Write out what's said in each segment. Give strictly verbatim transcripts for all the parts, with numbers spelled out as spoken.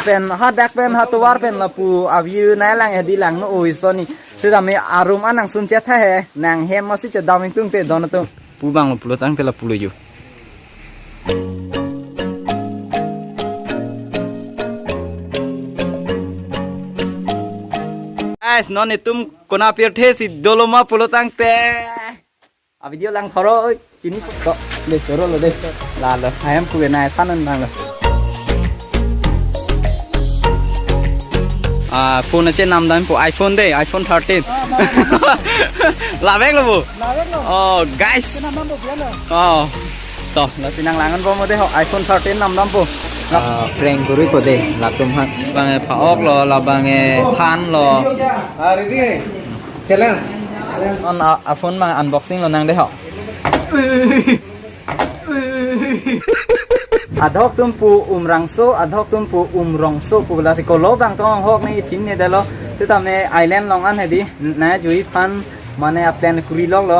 Pen hadak pen hatovar pen lapu avi nai lang hedi langno oi soni. Sitame arum anang sun chetha he. Nang hem masi chedam ingtung te don atum. Pu abang lo pulo tangte lapu lo jo. Guys, non itum konat pirthe si dolo ma pulo tangte. A video langthor oi, chini to, de choro lo de. La lo, ayam kuwe nai thanan nang lo. Ah, phone ache nam dam po, iPhone de, iPhone thirteen. Lavek lo bo. Lavek lo. Oh, guys. Kena nam bo biar lo. Oh. To, lasi nang langan po mo de ho, iPhone thirteen nam dam po. Ah, prank guri ko de, latum han. Bang e phaok lo, labang e phan lo. Ah, ready? Challenge. On a, a phone ma unboxing lo nang de ho. Adhok tum pu umrangso, adhok tum pu umrongso pu lasi kolo bang tong hok ni chin ne dalo. Sitame island along an hedi, na jui phan mane a plan kuri lok lo.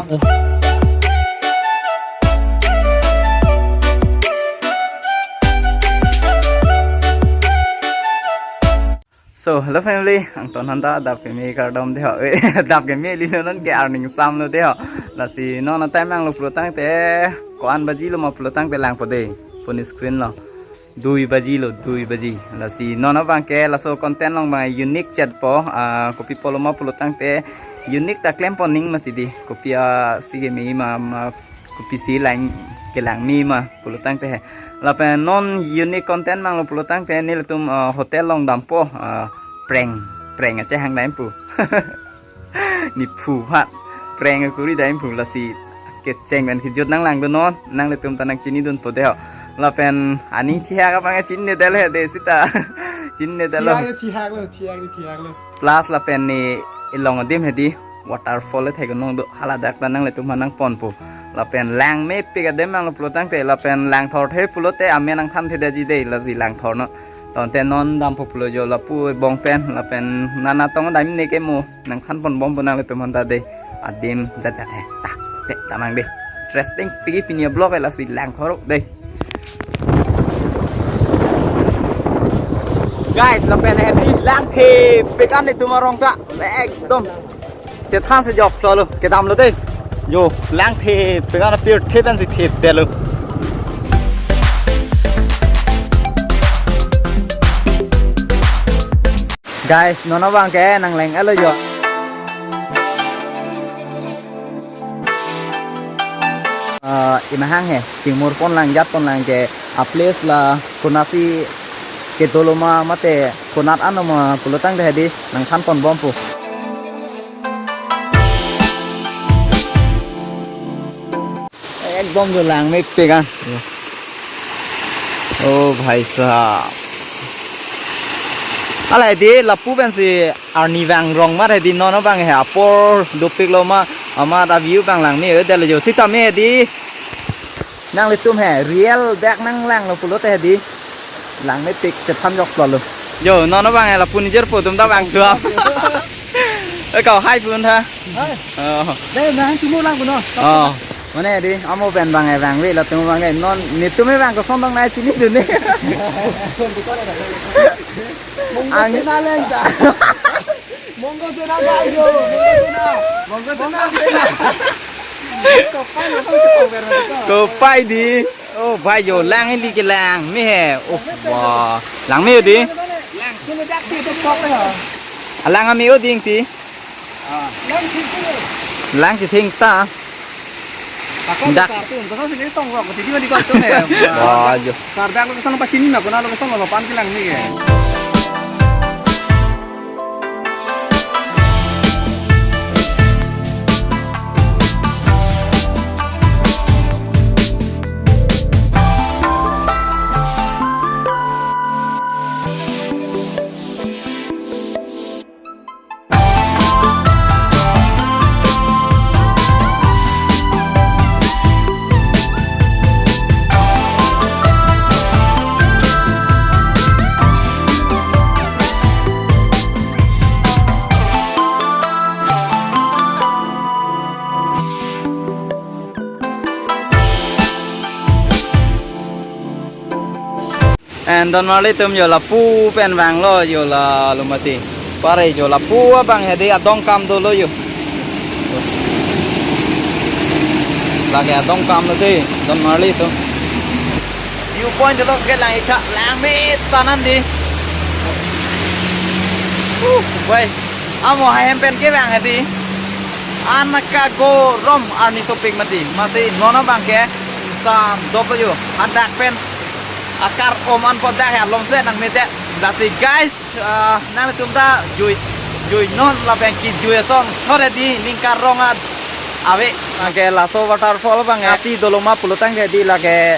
So, hello family, angton hanta dap keme kardom de ho. Dap keme li non ke arning sam lo de ho. Lasi non a time ang lo pulo tangte, ko-an baji lo ma pulo tangte lang po de. Phone screen lo. Dui baji lo, dui baji. Lasi non abang ke laso content along bang unique chet po. Ah, kopi pulo ma pulo tangte unique ta klem po ning mati di. Kopi a si keme ma, ma kopi si lang kelang me ma pulo tangte he. Lapen non unique content mang lo pulo tangte nelitum, ah, hotel along dam po, ah, prank, prank ache hang dam pu. Ni phu hat prank kuri dam pu lasi kecheng pen kejut nang lang dun non, nanglitum ta nang chini dun po de ho. Lapen ani thihak abang chini dal he de sita. Chini dal lo. Thihak lo, thihak lo, thihak lo, thihak lo. Plus lapen ni along adim hedi waterfall thai gunong do haladak ta nanglitum nang pon po. Lapen lang mepik adim mang lo pulo tangte lapen langthor the pulote amen nang than the daji de lasi langthor no. Tangte non dam po pulo jo lapu bong pen lapen nana tong dam ne ke mo nang than pon bom po nanglitum hanta de. Adim jat jat he. Ta, te, ta mang de. Interesting pik pini vlog lasi langthor de. Guys, lapen hedi langthepik an itum arong ta ekdom chethan se jok lo, kedam lo de. Jo, langthepik an pirthe pen si thepdetlo. Guys, non abang ke nang leng-etlo jo. Ah, imahang he, chingmur pon lang, jat pon lang ke, a place la konatsi kedo lo ma mate konat ano ma pulo tangte hedi nang than pon bom po. Ekdom jo lang mepik an. Oh bhai sahab. Ala hedi lapu pen si arni vang rong mar hedi non abang he apor dopik lo ma amat a view abang lang me-edetlo jo sitame hedi. Nanglitum he real dak nang lang lo pulote hedi. Lang mepik chethan jok lo. Jo non abang he lapu nijor po atum ta vang thuam. Eh, kau hai pun tha. Hai. Oh. Dei, nang chinine lang punon. Oh. Mane di, amo pen bang e bang ve, latum bang e non, netum e bang koson dong nai chinidun ne. Monggo Ang- channel lang ta. Monggo channel ta jo. Monggo channel. Monggo channel. Kopai lo, kopai lo, kopai. Kopai di. Oh, bhai jo, lang ili kelang me he. Oh, wah. Lang me di. Lang sini dak di tu kok ya. Alang ami o ding ti. Ah. Lang sini. Lang si thing ta. Takon Dak. Kartu, takon sini tong kok, titi mandi kok tu he. Wah, jo. Kardak lo kesan pachini na, kona lo kesan lo pan kelang me ke. And don marli atum, yo lapu pen vanglo, yo la lumati. Pare yo lapu abang hedi adongkam dolo yo. Lake adongkam lo de, don marli atum. View point lo ke lang icha lang me tanan di. Uh, wai. Amo hahem pen kevang hedi. Anaka go rom arni sopik mati. Masi non abang ke sam dop lo yo. Hadak pen akar om an podak ya lom se nang mete. Lasi guys, ah, nangtum ta jui jui non lapen kejui asong thore di ningkar rong ad ave. Anke laso waterfall abang asi dolo ma pulotangte di lake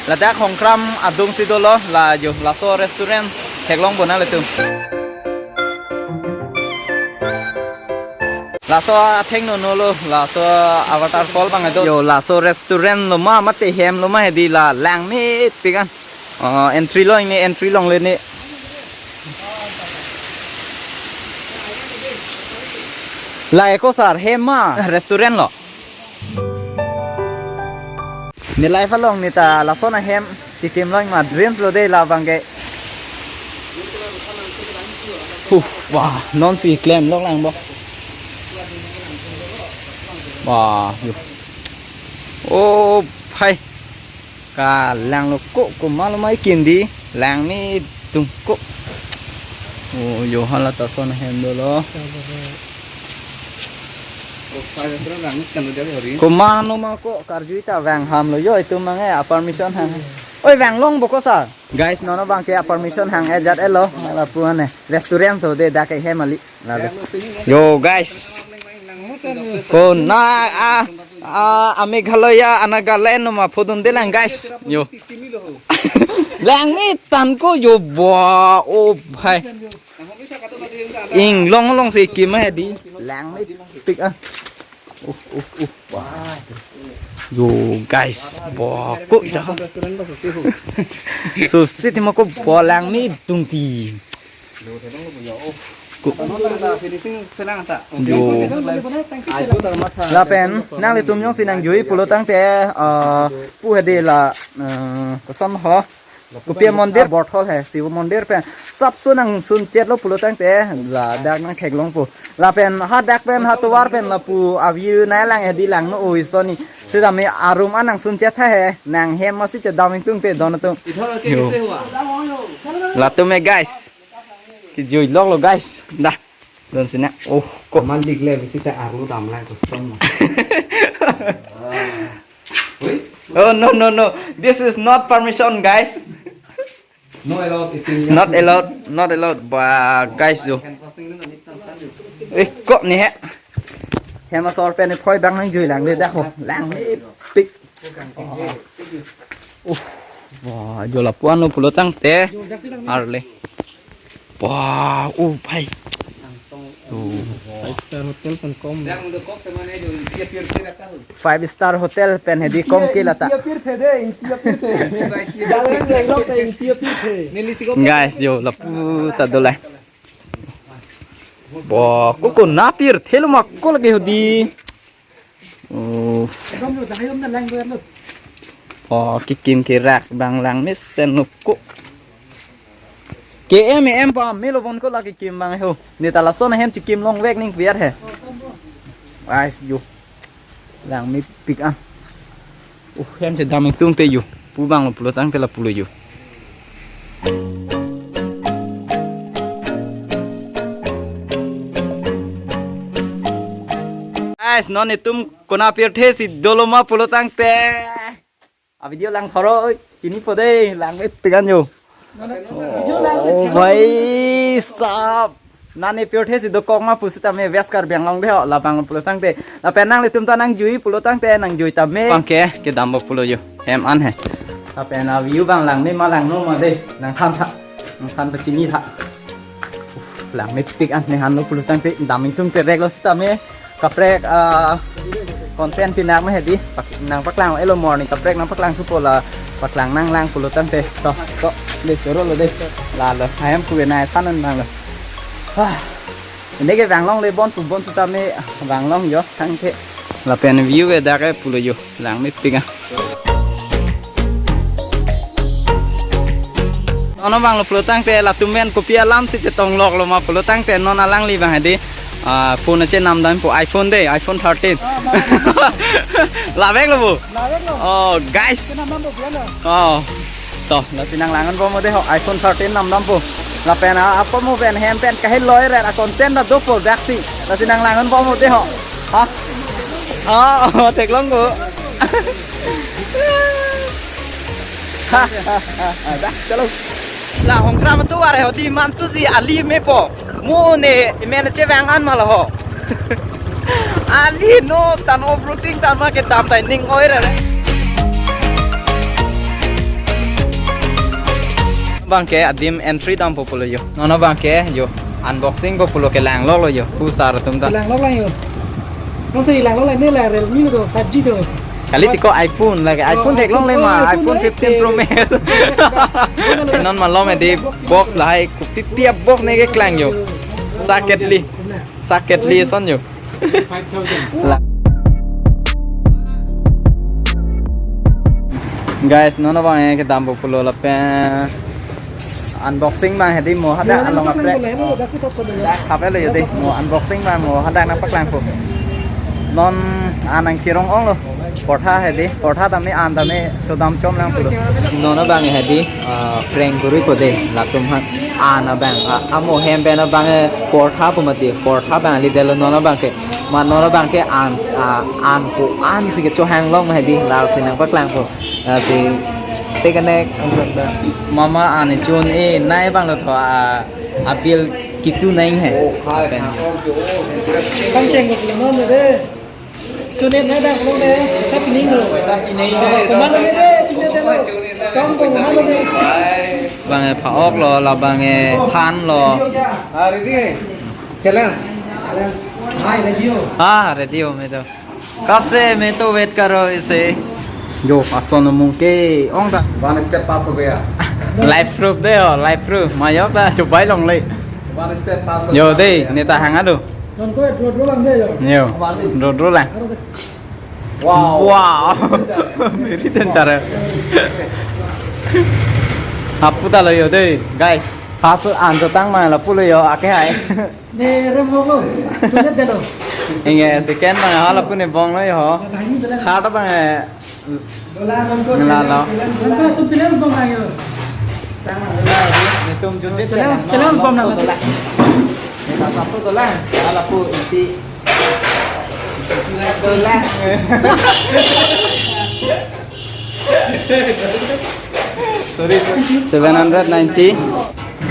ladak Hongkram adung si dolo, la yo laso restaurant theklongpo nanglitum. Laso athengno no lo, laso a waterfall abang do. Yo, laso restaurant lo ma, mate hem lo ma hedi, la lang mepik an. Uh, entry lo ini, entry longle ni. La eko sar, hem ma restaurant lo. Ne life along ne ta lason ahem chikim long ma dreams lo de labang ke. Huh, wah, non si klem lok lang bo. Wah, yo. Oh, hai. Ka lang lo ko, ko malo mai kim di. Lang ni tung ko. Oh, yo hala ta son hem dolo. Ko mano ma ko karjui ta vang ham lo yo, itum mange a permission hang. Oi, vang long bo ko sa. Guys, non abang ke a permission hang ejat elo. Lapu ane restaurant to de dak ke hem ali. Lalu. Yo guys. Ko na a a a Meghalaya a Nagaland no ma phodun de lang guys. Yo. Lang ni tan ko yo bo, oh bhai. Inglong long si kim hedi. Lang mepik ah. Uh, uh, uh. Wah. Yo guys, bo ko ida. So si ti ma ko bo lang ni tung ti. Ko. Yo. Lapen nanglitum jongsi nangjui pulotangte, ah, pu hedi la, eh, koson ho. Kopi mondir, borthol he, Shiv mondir pen. Sapso nangsun chetlo pulotangte, ladak nangtheklongpo. Lapen hadak pen, hatovar pen lapu a view nai lang hedi lang no oi soni. Sitame arum an nangsun chet he, nang hem masi chedam ingtungte don atum. Yo. Latum e guys. Kejui lok lo guys. Dah. Don sina. Oh, ko. Malik le visita arlo dam lang koson ma. Oi. Oh, no, no, no. This is not permission, guys. No allowed eating. Not allowed, not allowed. Ba, guys, yo. Eh, ko ni he. Hem asor pen ni phoi bang nangjui lang de dah ho. Lang ni pik. Uh, wah, yo lapu an lo pulotangte. Arle. Wah, uh, bhai. Uh. Five star hotel pen kom. Five star hotel pen hedi kom ke lata. India pirthe de, India pirthe. Dalang lenglok ta India pirthe. Guys, yo lapu ta dolo. Bo, ko ko na pirthe lo ma ko lake hedi. Oh. Oh, kekim kerak bang lang mesen nuko. Ke em em pa melo bon ko la kekim bang ho. Ne ta lason hem chikim long vek ning piar he. Guys, yo. Lang mepik an. Uh, hem chedam ingtungte yo. Pu bang lo pulotangte lapu lo yo. Guys, non itum konat pirthe si dolo ma pulotangte. A video lang thoro chinipo de, lang mepik an yo. Oh, bhai sahab. Nane pirthe si dokok ma pusitame West Karbi Anglong de ho, labang pulotangte. Lapen nanglitum ta nangjui pulotangte nangjui tame. Bang ke, kedampo pulo yo. Hem an he. Lapen a view bang lang me ma lang no ma de. Nangthan tha. Nangthan pachini tha. Uf, lang mepik an ne han lo pulotangte. Dam ingtungte rek lo sitame. Kaprek, ah, content pinak ma hedi. Pak-, nangpaklang elo morning kaprek nangpaklang thupo la paklang nanglang pulotangte. To, to, le choro lo de. La lo, hayam kuwe nai thanan bang lo. Ah. Ini ke bang long le bon pu bon sitame bang long yo, thang ke. Lapen view ke dak ke pulo yo, lang mepik an. Non abang lo pulotangte latum pen kopi alam si chetong lok lo ma pulotangte non alangli abang hedi. Ah, phone chenam dampo iPhone de, iPhone thirteen. Lavek lo bu. Lavek lo. Oh, guys. Chenam dampo biya lo. Oh. To, lasi nanglang-un bom de ho iPhone thirteen nam dampo. Lapen a, apa mo pen hem pen kahelo re a content ta dopo daksi. Lasi nanglang-un bom de ho. Ha? Oh, theklong ko. Ha, ha, ha, ha, dah, chalo. La hongkra matu are ho di mantu si ali mepo. Mo ne imen chevang an ma lo ho. Ali no tan off-roading tan ma kedam tai ning oi re. Abang ke adim entry dampo pulo yo. Non abang ke yo unboxing po pulo kelang lok lo yo. Pu sar atum ta. Lang lok lang yo. Non si lang lok lang ne la Realme lo five G to. Kali tiko iPhone lagi. Oh, iPhone theklong le ma, iPhone iPhone fifteen Pro Max. Non malom hedi box lahai kopi pi a box ne keklang yo. Saketli. Saketli son yo. Five thousand. La. Guys, non abang ke kedampo pulo lapen unboxing abang hedi mo hadak along apre. Dak khap lo yo de, mo unboxing abang mo hadak nangpaklangpo. Non an nangcherong ong lo. Portha hedi, portha damni an damni chodam chom lang pulo. Non abang hedi, ah, prank kuri ko de, latum han an abang, ah, amo hem pen abang portha pu mati, portha abang lidelo non abang ke. Ma non abang ke an, ah, an ko an si kechohang long hedi, lasi nangpaklangpo. Lasi stay connect. Mama an chun e nai abang lo tho, ah, a bill kitu nai he. Kam cheng ko non de. Chunet nai dang long de, sa pining lo. Sa pining lo. Komat lo de, chunet lo. Song ko komat lo de. Abang e pha-ok lo, labang e phan lo. Ah, ready? Challenge. Hi, radio. Ah, radio me to. Kab se me to wait karo ise. Yo, ason mung ke ong ta. One step pass ho gaya. Live proof de ho, live proof. Mayok ta chubai long le. One step pass ho gaya. Yo de, ne ta hang ado. Non ko draw draw lang de yo. Yo. Draw draw lang. Aro de. Wow. Wow. Very dangerous. Hapu ta lo yo de, guys. Pass an to tang ma lapu lo yo, ake hai. Ne rem ho ko. Tunet delo. Inge second ma ha lapu ne bong lo yo. Bahini delo. Kha ta bang eh. Dola non ko. Nela lo. Nangko tum challenge bom ayo. Netum junjit challenge, challenge bom nang. Dola. Ne ta satu dola. Ala pu inti. Dola. Sorry, sorry. Seven hundred ninety.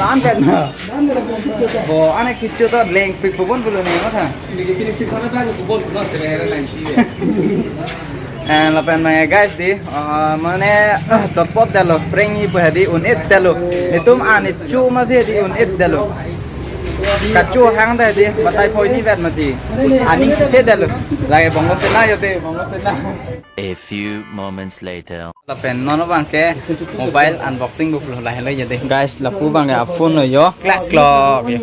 Dan kan. Bo, ane kichu to leng pi kubon bulu ni matha. Ini kini six hundred dan kubon kuno seven hundred ninety. Eh, lapen ma guys di, ah, mane, ah, chotpot delo, prank ni pu hedi un-et delo. Netum an chu ma si hedi un-et delo. Kachu hang ta hedi, batai poi ni vet mati. Aning chithe delo. Lagi bonglo sena yo de, bonglo sena. A few moments later. Lapen non abang ke mobile unboxing buplo lahelo yo de. Guys, lapu abang ke a phone lo yo. Klak klok yo.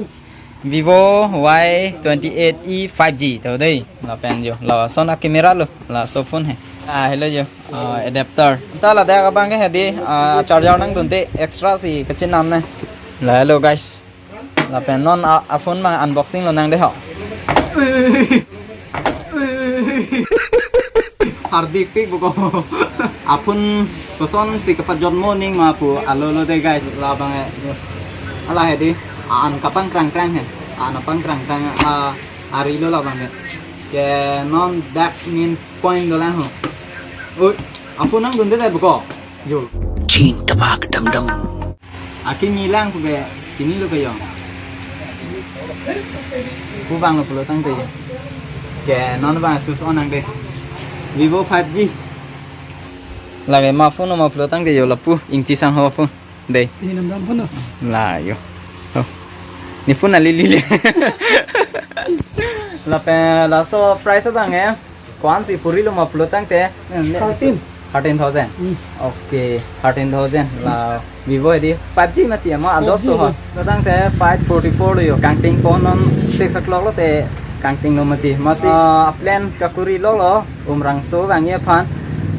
Vivo Y twenty-eight E five G to dei. Lapen yo, lason a camera lo, laso phone he. Ah, hello yo. Ah, adapter. Ta ladak abang ke hedi, ah, charger nangdunde extra si kachinam ne. Lahelo guys. Lapen non a, a phone ma unboxing lonang de ho. Hardik pik buko. A phone koson si kepajot mo ning ma pu alo lo de guys, labang e. Ala hedi, an kapangkrang krang he. An pangkrang krang a, ari lo labang e. Ke non dak min point dolang ho. Oi, a phone nangdunde de buko. Yo. Chin tabak dam dam. Akimi lang pu ke chinilo ke yo. Pu abang lo pulotangte yo. Ke non abang sus on nang de. Vivo five G. Lagi ma phone ma pulotangte yo lapu ingti sang ho phone. Dei. Ini nam dam phone lo. La yo. Oh. Ne phone ali lile. Lapen laso price abang e. Ko-an si puri lo ma pulotangte? Thirteen. Thirteen thousand. Hmm. Okay, thirteen thousand. La Vivo hedi five G mati ama ador five G so ha. Lo. Pulotangte five forty-four lo yo. Kangting po non six o'clock lote kangting lo mati. Masi, ah, plan kakuri lo lo. Umrangso vangji aphan.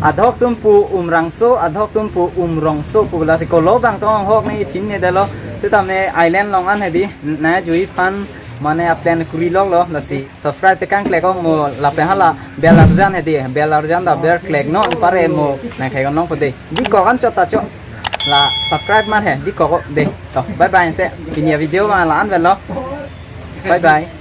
Adhok atum pu Umrangso, adhok atum pu Umrongso pu, lasi kolo abang tong ahok ne chinine detlo. Sitame island along an hedi, nangjuji aphan mane a-plan kuri loklo, lasi subscribe tekang klek-o mo lapen hala bell arjan hedi, bell arjan ta ber klek non pare mo nangkhai non po de. Bikok anchot ta cho. La subscribe man he, bikok-o de. To, bye bye te. Pini a-video abang la-an avelo. Bye bye.